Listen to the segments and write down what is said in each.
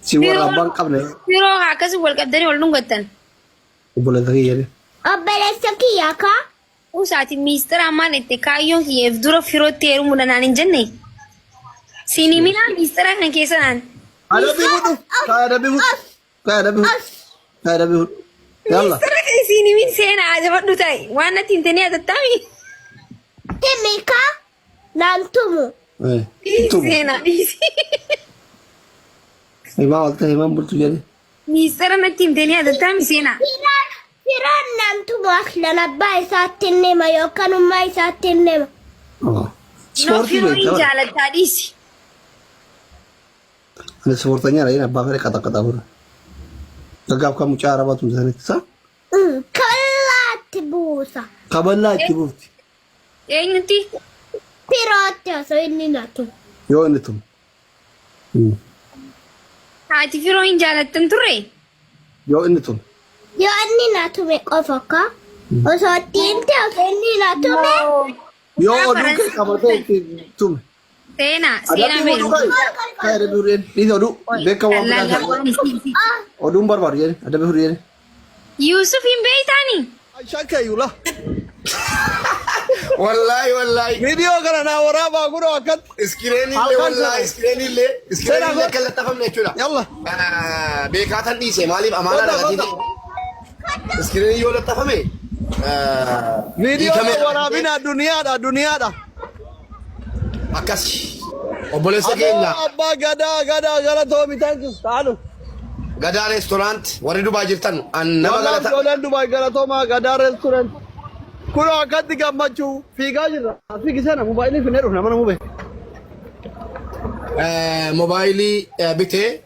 Si warra abbaan qabne Firoo akkasii wal qabdanii wal dhungattan. obboleessa kiyya jedhe. Obboleessa kiyya kaa. Usaati miistira maal itti kaayyoon kiyyeef dura firootti heerumuudha naan hin jenne. Siin himinaa miistira kan keessa naan. Adabbii fudhu. Kaa adabbii fudhu. Kaa adabbii fudhu. Kaa adabbii fudhu. Yalla. Miistira kan siin himin seenaa ajabadhu ta'e waan natti hin ta'in atattaami. Himi kaa. Naan tumu. Eh. Dhiisi Tumu. seenaa dhiisi. Himaa walta himaan bultu jedhe. Miistira natti hin ta'in atattaami seenaa. Firaan firaan naan tumu aslan abbaa isaatti hima yookaan ummaa isaatti hima. Oh. No Ispoortii firoo hin beekta. jaalattaa dhiisi. Ani ispoortanya dha abbaa fedhe qaxaqaxaa fudha. Gaggaaf kan mucaa arabaa tumsanitti sa. Kallaatti buusa. Kaballaa itti buufti. Eenyutti? Firootti osoo inni na tumu. Yoo inni tumu. Haati firoo hin jaalattan turre? Yoo inni tumu. Yoo inni na tume qofa ka. Osoo itti himte osoo inni na tume. Yoo oduu kee qabatee itti tume. Seenaa seenaa Adabbii beeku. fudhu kai. Kai adabbii fudhu jedhe. Dhiisi oduu. Beeka waan Dallaa biraa ta'e. Oduun barbaadu jedhe. Adabbii fudhu jedhe. Yuusuf hin beeytaani? Shakkayyuu la. Wallaahi wallaahi. Viidiyoo kana naa waraabaa kunoo akkatti. Iskireenii illee Halkan wallaahi sana. iskireenii illee iskireenii illee Seenaa akka laxxafamne jechuudha. Yalla. Beekaa tan dhiise maaliif amaanaa Kota, dhagatii kota. ta'e. Iskireenii yoo laxxafame. Viidiyoo hiikamee kana waraabinaa duniyaadha duniyaadha. Akkas. Obboleessa keenya Aboo abbaa gadaa gadaa galatoomi thank you. Taalu. Gadaa restaurant warri Dubaay jirtan an nama Wallahi galata. ijoolleen Dubaay galatoomaa gadaa restaurant. Kunoo akkatti gammachuu fiigaa jirra. Fiigi sana mobaayilii finnee dhufna mana mubee. Moobaayilii bitee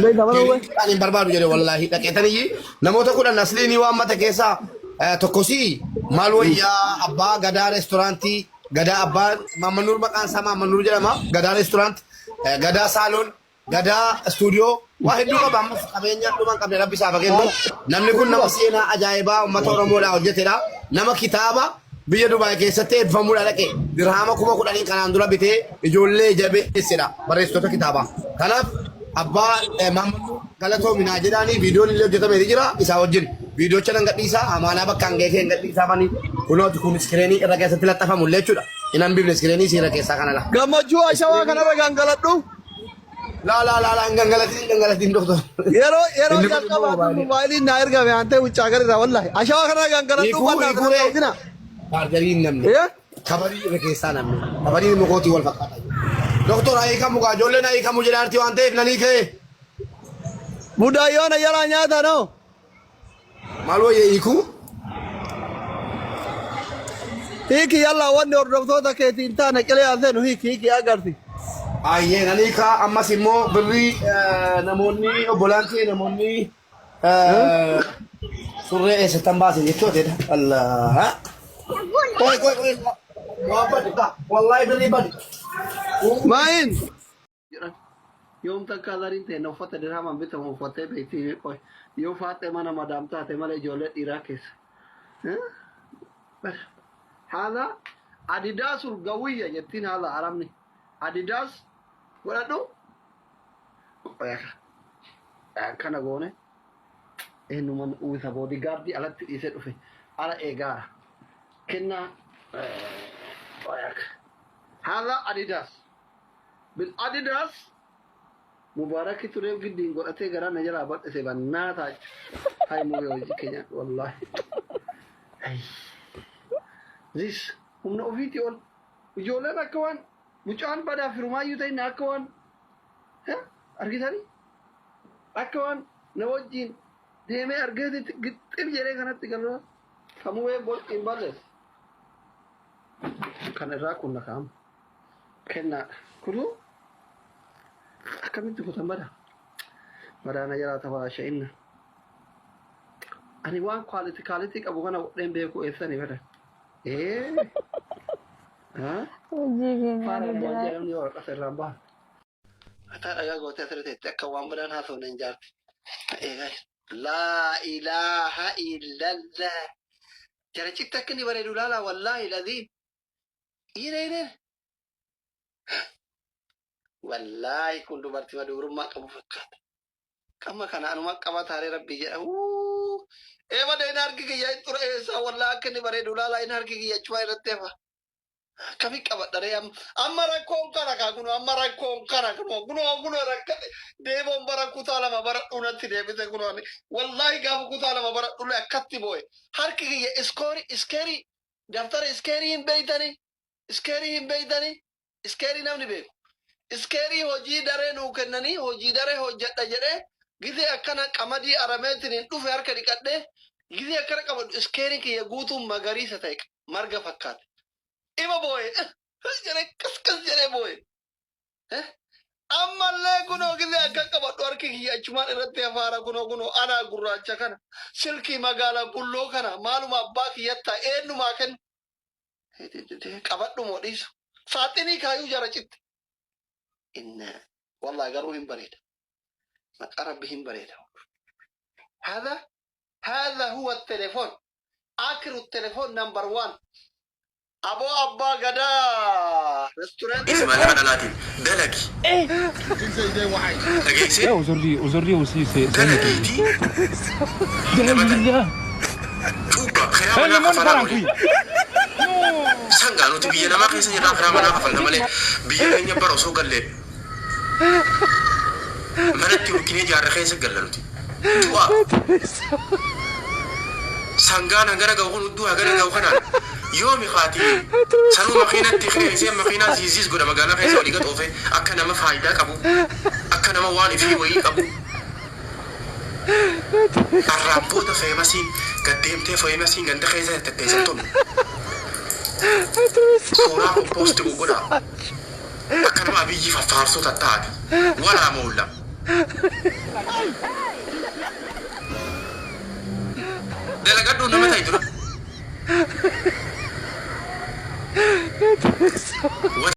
Beektaa mana mubee. ani hin barbaadu jedhe wallaahi dhaqeetaniyyi namoota 10 asliinii waan mata keessaa tokkosii maal wayyaa abbaa gadaa reestooraantii gadaa abbaa Maammanuur maqaan isaa Maammanuur jedhama gadaa reestooraant gadaa saaloon Gadaa istuudiyoo waa hedduu qaba ammas qabeenya dhuma hin qabne rabbi isaaf haa kennu. Namni kun nama seenaa ajaa'ibaa uummata Oromoodhaa hojjetedha. Nama kitaaba biyya Dubaay keessatti eebbifamuudha dhaqe dirhaama 10,000 kanaan dura bitee ijoollee jabeessedha barreessitoota kitaabaa. Kanaaf abbaa Maammaduu galatoomi naa jedhaanii viidiyoon illee hojjetamee jira isaa wajjin. Viidiyoocha nan gadhiisaa amaanaa bakka hangee kee hin gadhiisaa mani kunooti kun iskireenii irra keessatti laxafamu illee jechuudha. Hin hambifne iskireenii siira keessaa kana la. Gammachuu ashawaa kanarra gangaladhu. Laa laa laa laa hin gangalatiin hin gangalatiin doktor. Yeroo Inni kun immoo jalqabaatu mobaayilii. mobaayiliin naa ergame aantee wuccaa garira wallahi. Ashawaa kanarra gangaladhu Hiikuu qonnaa hiikuu kanarra ree. hojina. Chaarjarii hin namne. Eh? Kabarii irra keessaa namne. Kabarii mukootii wal fakkaata. Doktor haa hiikamu gaa ijoolleen haa hiikamu jedhaarti waan ta'eef nan hiikee. Mudayyoona jalaa nyaata noo. Maal wayya hiikuu? Hiiki yalla wanni hordoftoota keetii hin taane qilee haa seenu hiiki hiiki agarsi. Ayyee nan hiikaa ammas immoo birrii namoonni obbolaan kee namoonni surree eessattan baase jechootedha. Allah. Qoy qoy qoy. Waan bade wallahi birrii bade. Maayin. jedhan. Yoom takkaa zariin teenna uffata dirhamaan bitamu uffattee beektii mee qoy. Yoo faaxee mana madaam taate malee ijoollee dhiiraa keessa. Bar. Haala Adidas urgawiyya jettiin haala arabni. Adidas godhadhu. Qoy akka. Akkana goone. Eenyuman uwwisa boodigaardii alatti dhiisee dhufe. Ala eegaara. Kennaa. Qoy akka. Haala Adidas. Bil Adidas Mubaaraki tureef giddiin godhatee garaa na jalaa bal'ise bannaataa hay mubee hojii keenya wallaahi. Ay. This humna ofiitii ol ijoolleen akka waan mucaan badaa firumaayyuu ta'inna akka waan argitanii akka waan na wajjiin deemee argeetitti gixxim jedhee kanatti galaa kan mubee hin balleesse. Kan irraa kun na kaa'ama. Kennaadha. Kunuu akkamitti kutan bada? Badaana jalaa tabalaasha inna. Ani waan kwaaliti kaalitii qabu kana godheen beeku eessani bada. Ee. Haa? Hojii keenya Faara namaan jira. jedhamni waraqata irraan baha. Mataa dhagaa gootee asirra teetti akka waan badaan haasofne hin jaarti. Eegaa. Laa ilaaha illallah. Jara citti akka inni bareedu laalaa wallaahi laziim. Dhiira dhiira. Wallaahi kun dubartii dubrummaa qabu fakkaata. Qamma kana anuma qabataaree rabbii jedha. Wuu! Eeba deen harki kiyya hin xure eessaa wallaahi akka inni bareedu laalaa inni harki kiyya achumaa irratti hafa. Akkami qabadharee amma amma rakkoon kana kaa kunoo amma rakkoon kana kunoo kunoo kunoo rakkate deeboon bara kutaa lama bara dhunatti deebite kunoo ani wallaahi gaafa kutaa lama bara dhule akkatti boo'e harki kiyya iskoorii iskeerii daftara iskeerii hin beeytanii iskeerii hin beeytanii iskeerii namni beeku iskeerii hojii daree nuu kennanii hojii daree hojjedha jedhee gizee akkana qamadii arameetiin hin dhufe harka dhiqadhee gizee akkana qabadhu iskeeriin kiyya guutuun magariisa ta'e marga fakkaate. Ima boo'e jedhee qas jedhee boo'e. Ammallee kunoo gizee akka qabadhu harki kiyya achumaan irratti hafaara kunoo kunoo anaa gurraacha kana silkii magaalaa bulloo kana maaluma abbaa kiyyattaa eenyumaa kennu qabadhu moo dhiisu saaxinii kaayuu jara citte. Inna wallahi garuu hin bareeda. Maqaa rabbi hin bareeda. هذا هذا هو التليفون آخر التليفون number one أبو أبا غدا restaurant Isa maallaqa dhalaatiin dalagi. Dhageessee Là, aujourd'hui, aujourd'hui aussi, c'est un autre. dalagiitii nama ta'e. Cuuphaa karaa Eh, le manaa monde kafalaa part en godhe. couille. Sangaa nuti biyya namaa keessa jirraa karaa manaa kafalna malee biyya keenya bara osoo gallee manatti urkinee jaarra keessa galla nuti. Du'a sangaan hangana ga'u kun hudduu hangana ga'u kanaan yoomi kaatii sanuu makiinatti qeensee makiinaa ziiziis godha magaalaa keessa walii gad oofe akka nama faayidaa qabu akka nama waan ifii wayii qabu. Arraan booda feemasiin gad deemtee feemasiin ganda keessa tetteessan tolu. Suuraa kun poosti godhaa. Akka nama abiyyi faffaarsuu tattaati. Walaa moolla. Dalagadhuu nama ta'i dura.